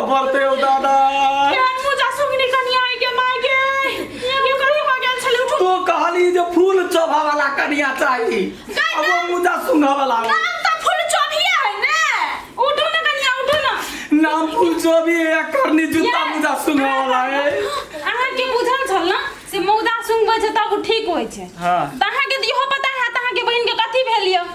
पड़ते हो दादा। केहन मुजा सुंगनी कनिया आई गे माय गे, ये कथी भऽ गेल छलै? उठू। तो कहली जे फूल चोभा वाला कनिया चाही, अब वो मुजा सुंघा वाला। नाम तऽ फूल चोभिया है ने। उठू ने कनिया, उठू ने। नाम फूल चोभी है, करनी जूता मुजा सुंघा वाला है। अहाँके बुझल छल ने से मौदा सुंघबै छै तब ओ ठीक होइ छै? हाँ। तऽ अहाँके तऽ इहो पता हैत अहाँके बहिनके कथी भेल यऽ?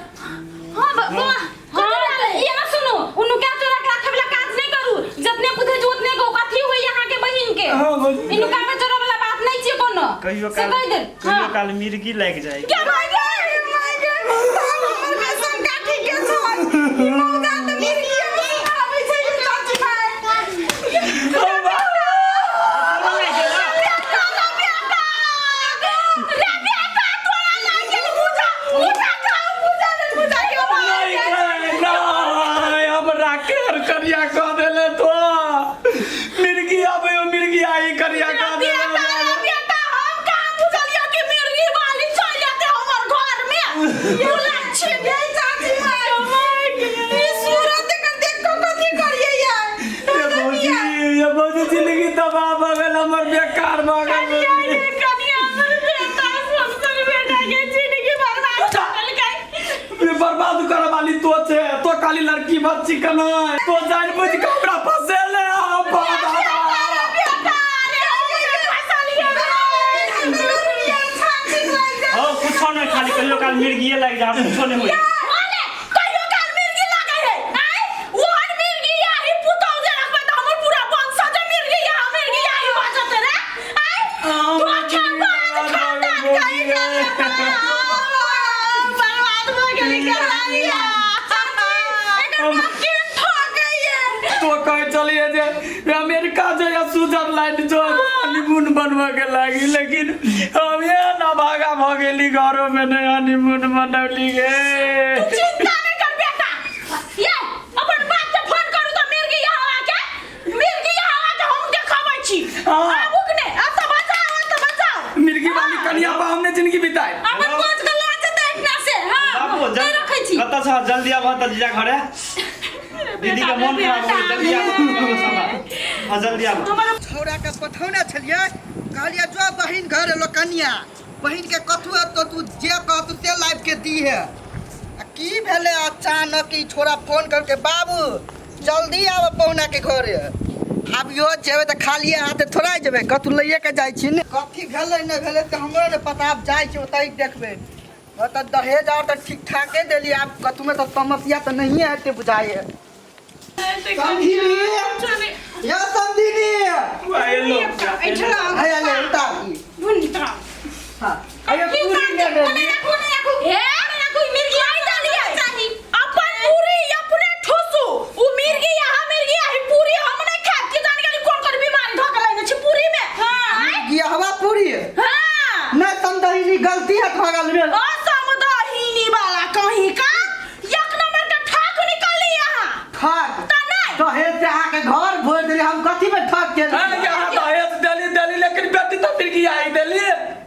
हाँ बौआ। हाँ, तऽ ई ना सुनू, ओ नुका चोरा के राखै वाला काज नहि करू। जतने बुझै छै ओतने गो कथी होइए अहाँके बहिन के। हाँ, बहिन। ई नुकाबै चोरा वाला बात नहि छियै कोनो। कहियो से काल कहि देल। कहियो हाँ। काल मिर्गी लागि जाइ। गे माय गे, माय गे, तहन हमर बेसन काठी के छल। ई मौगा तऽ मिर्गिये मे आबै छै ये चाची माय। नहीं नहीं, हमरा केर करिया कह देले तो मिर्गी आबे, मिर्गी आई करिया कह देले। ये भौजी, ये भौजी, जिंदगी तबाह भऽ गेल हमर, बेकार भऽ गेल। ये बर्बाद करे वाली तो छे, तो काली लड़की बच्ची कना तो जान बुझ के हमरा फसेले आ दादा। हो, कुछो नहि, खाली कहियो काल मिर्गिए लागि जाइ, कुछो नहि होइ। तो कहे चलिए जे अमेरिका जो या स्विट्जरलैंड जो हनीमून बनबऽ के लागी, लेकिन हम ये ना भागा भऽ गेली, घरो में नहीं हनीमून मनौली गे। चिंता नहीं कर बेटा, ये अपन बाप के फोन करू तो मिर्गी यहाँ आके, मिर्गी यहाँ आके हम देखाबै छी। हाँ। आबू कि नहि? अब तऽ बचाओ, अब तऽ बचाओ। मिर्गी वाली कनिया पर हमने जिंदगी बिताए। अपन कोच के लऽ जेतै एहिठिना से। हाँ। बाबू नहि रखै छी। कतऽ छह? जल्दी आबह तऽ जीजा घरे, दीदी के मोन खराब हो गेल। जल्दी आबह, हाँ, जल्दी आबह। छौड़ा के पठौने छलियै, कहलियै जो बहिन घर एलो, कनिया बहिन के कथू हेतौ, तू जे कहतू से लाबि के दीहे। आ की भेलै, अचानक ई छोड़ा फोन करके, बाबू जल्दी आब पहुना के घरे। आब इहो जेबै तऽ खालिए हाथे थोड़ा जेबै, कथू लैए के जाइ छी ने। कथी भेलै नहि भेलै तऽ हमरो नहि पता। आब जाइ छी ओतहि देखबै। ओतऽ दहेज आर तऽ ठीक ठाके देली, आब कथूमे तऽ समस्या तऽ नहिए हेतै बुझाइए। समधिनी या समधिनी, हैया ले उतार ई। हाँ, अरे पूरी ले ले। अपन पूरी अपने ठुसू। उ मिर्गी यहाँ मिर्गी आही पूरी हम नहीं खाब के जान गेली कोन कोन बीमारी धऽ के लेने छी पूरी में। हां। ये हवा पूरी है। हां। नहीं समधिनी, गलती है भगल में। ओ समुदाहिनी वाला कहीं का एक नंबर का ठाक निकलली यहाँ। ठग? त नहीं। दहेज से अहाँके घर भोर देली, हम कथी में ठग के? हाँ, यहाँ दहेज देली देली, लेकिन बेटी तो मिर्गी आई देली।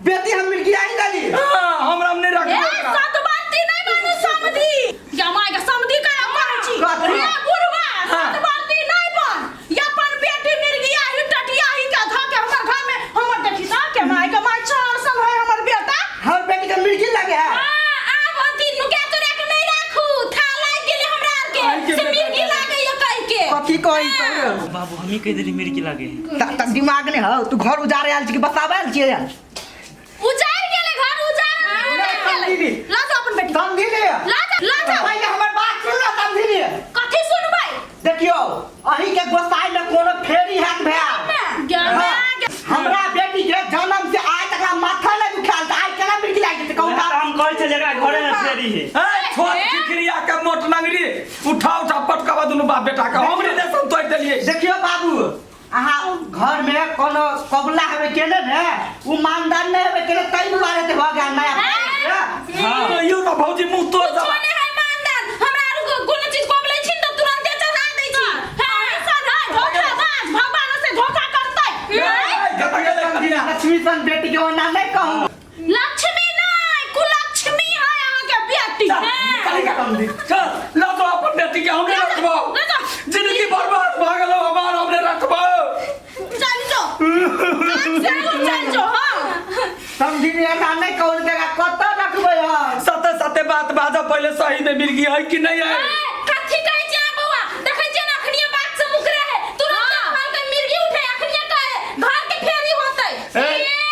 बेटी हम मिर्गी आई देली? हाँ, हमरा हम नहीं ए रखबो। सतबंती नहीं बनू समधी या माय के समधी का कहै छी। कथी? रे बुढ़वा, हाँ। सतबंती नहीं बन। या अपन बेटी मिर्गिया ही टटिया ही के धऽ के हमर घर में हमर देखी ता के माय के माय चार साल है हमर बेटा। हमर बेटी के मिर्गी लगे है। हाँ, आब अथी नुका चोरा के नहि राखू, था लागि गेलै हमरा आर के आइ के से बेटा मिर्गी लागैया कहि के। कथी कहै छौ? बाबू, हमही कहि देली मिर्गी लागे है। त दिमाग नहि हौ? तू घर उजारे आयल छी कि बसाबै आयल छियै? उजार गेलै घर, उजार नहि, समधिनी। ला जाओ अपन बेटी। समधिनी। ला जा, ला जा। पहिले हमर बात सुन ल समधिनी। कथी सुनबै? देखियौ, अहीं के गोसाई में कोनो फेरी हैत भैल। ज्ञान। हमरा बेटी के जन्म से आइ तक माथा नहि दुखायल, तऽ आइ केना मिर्गी लागि जेतै कहू? वएह तऽ हम कहै छलियै, एकरा घरे मे फेरी है। ए, छोट खिखिरिया के मोट नंगरी, उठा उठा पटकावा दुनू बाप बेटा के, हम रिलेशन तोड़ देलिए। देखियौ बाबू, अहाँ घर में कोनो कबुला हेबे केने ने, उ मानदान नहि हेबे केने, ताहि दुआरे तऽ भऽ गेल नया। हाँ, तो you ना भौजी मुंह तोड़ कुछो दबा। नहि है मानदान, हमरा आर कोनो चीज कबलै छी तऽ तुरंते चढ़ा दै छी। हाँ, ऐसा है धोखाबाज, भगवान से धोखा करतै। कतऽ गेलै कनिया? लक्ष्मी सन बेटी के ओना नहि कहू। लक्ष्मी नहीं, कुलक्ष्मी है अहाँ के बेटी। चल, निकाली का। चल, ला तो अपन बेटी के हमरे रखबो। ले जाओ। जिंदगी बर्बाद भऽ गेलो हमार, हमरे एना नहि कहू तेरा कतऽ रखबै हम? सते सते बात बाजऽ पहिले, सही में मिर्गी है कि नहीं है? ए, कथी कहै छी अहाँ बौआ? देखै छियै ने अखनिये बात से मुकरे है। तुरंत घर के मिर्गी उठे अखनिये कहे घर के फेरी होतै। ए,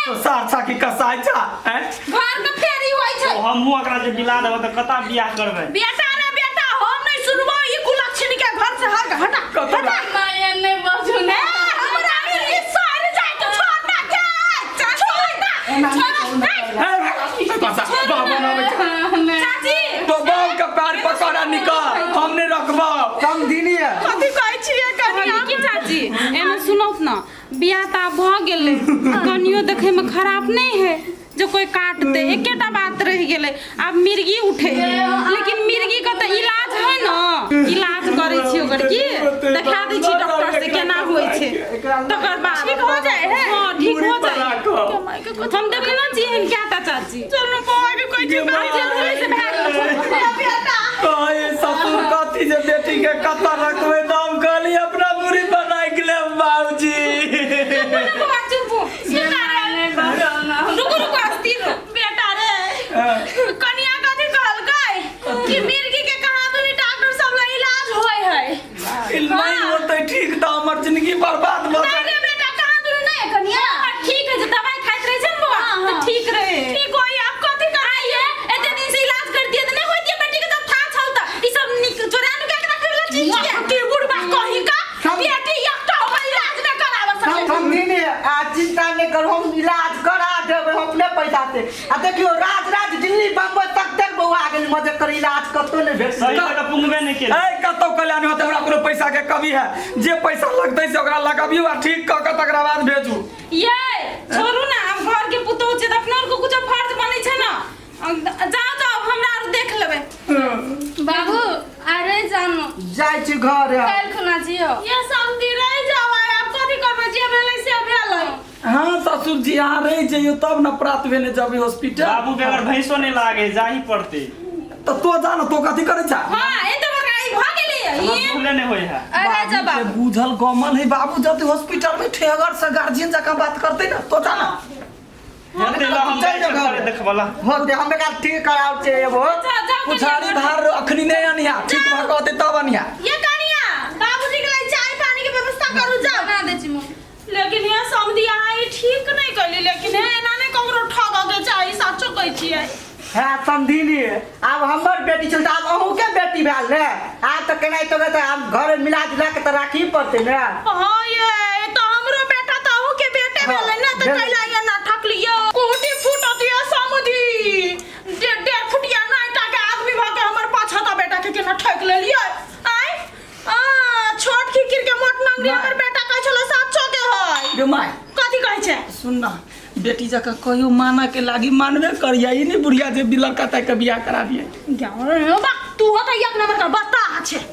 तो सार साकी कसाई छा हैं? घर के फेरी होइ छै। ओ हमहूँ एकरा जे मिला देबै तऽ कता बियाह करबै? बेटा रे बेटा, हम नहीं सुनबो ई कुलक्षणी के, घर से हट हटा। कतऽ हटा। माय नहि बाजू ने। ए, हमरा मिर्गी सर जाय के छोड़ ना के, छोड़ ना, छोड़ ना। ए, बसा, बाबा ना आबै छै। चाची। तो बाप के पैर पकड़ा निकल, हमने रखबो। समधिनी है। कथी कहै छियै कनिया? की चाची, एना सुनौ न, बियाह तऽ आब भऽ गेलै, कनियो देखैमे खराब नहि है जे कोई काटते। एकेटा बात रहि गेलै, आब मिर्गी उठे है, लेकिन मिर्गी के तऽ इलाज है न, इलाज करै छी ओकर, की देखा दै छी डॉक्टर से केना होइ छै, तकर बाद ठीक हो जाइ है? हँ, ठीक हो मुड़ी पर जाइ। राखब। हम देखने छी एहन कएटा चाची। चलू बौआ के कोई ठीक आब जे भेलै से भए गेल। बेटा। कहे ससुर कथी जे बेटी के कतऽ रखबै, तऽ हम कहली अपना बुरी बनाइ के लेब बाबूजी। बौआ चुप, रुकू रुकू, अस्थिर हो। बेटा रे, कनिया कथी कहलकै कि मिर्गी के कहाँ दुनी डॉक्टर सब ला इलाज होय है। नहीं होते ठीक तऽ हमर जिंदगी बर्बाद भऽ नहीं रे बेटा, कहाँ दुनी नहीं कनिया। ठीक है, जे दवाई खाइत रहै छै ने बौआ तऽ ठीक रहे। ठीक होई, आप कथी आइए एते दिन से इलाज कर दिए तऽ नहि होइतियै बेटी के, जब था छल तऽ ई सब नीक चोरा नुका के रखै वाला चीज छियै। की बुढ़बा कही का बेटी एकटा ओकर इलाज नहीं करावे सकै। समधिनी, आ चिंता नहि करू, हम इलाज करा देबै अपने पैसा से। आ देखियौ, राज राज दिल्ली बम्बई तक तक बौआ गेल, मजे कर इलाज कतौ नहि भेट। सही में तऽ पुंगबे नहि केलै। ए, कतौ कल्याण होते, हमरा कोनो पैसा के कमी है? जे पैसा लगतै से ओकरा लगाबियौ आ ठीक कऽ के तकरा बाद भेजू। ये छोड़ू ना, आब घर के पुतोहु छै तऽ अपना आरके कुछो फर्ज बनै छै ने। जाओ जाओ, हमरा आर देख लेबै। बाबू अरे जानो। जाइ छी घर। काल्हि खुना जियो। ये समझी रह जाओ, आप कथी करबै, जे भेलै से भेलै। हाँ ससुर जी, अहाँ रहि जइयौ तब न प्रात भेने जबै हॉस्पिटल। बाबू बगैर भैंसो नहि लागे, जाही पड़तै। तऽ तो जा न, तो कथी करै छा? हाँ, एते बड़का ई भऽ गेलै हमरा ई। भूले नहि होइ है। अरे जा बाबू के बाबू। बुझल गमल है, बाबू जते हॉस्पिटल में ठेहगर से गार्जियन जकाँ बात करते ना, तो जा ना। हेतै ल, हम चलि जाइ जाउ छी घर। घरे देखबला। होते हम एकरा ठीक कराउ छै एगो। जाओ जाओ। पुछारी भार अखनी नहीं अनिहा, ठीक भऽ कहते तब अनिहा। ये कनिया, बाबूजी के लिए चाय पानी के व्यवस्था करू, जाओ। बना दै छी मम्मी। लेकिन ये समझी, अहाँ ई ठीक नहीं कैली, लेकिन हे एना नहीं ककरो ठगऽ के चाही, सचो कहै छियै। है समधिनी, आब हमर बेटी छल तऽ आब अहूँके बेटी भेल ने। आब तऽ केनाहितो के तऽ आब घर मिला जुला के तऽ राखही पड़तै ने। हाँ ये तो हमरो बेटा तऽ अहूँ के बेटे हाँ, भेलै ने, तऽ भेलै। कैला ये ना ठकलियो? कोटी फूटत ये समझी, डेढ़ डेढ़ फुटिया नाइटा के आदमी भऽ के हमर पाछा बेटा के केना ठकि लेलियै आय? आ छोट खिकिर के मोट नंगरी हमर बेटा कहै छलै, साचो के है। गे माय। कथी कहै छै? सुन ना, बेटी जकाँ कहियो माना के लागी मानबे करिया, ई नहीं बुढ़िया जे लड़का ताकि के बियाह करा दिए। बा तू हो तऽ एक नंबर के बता छै।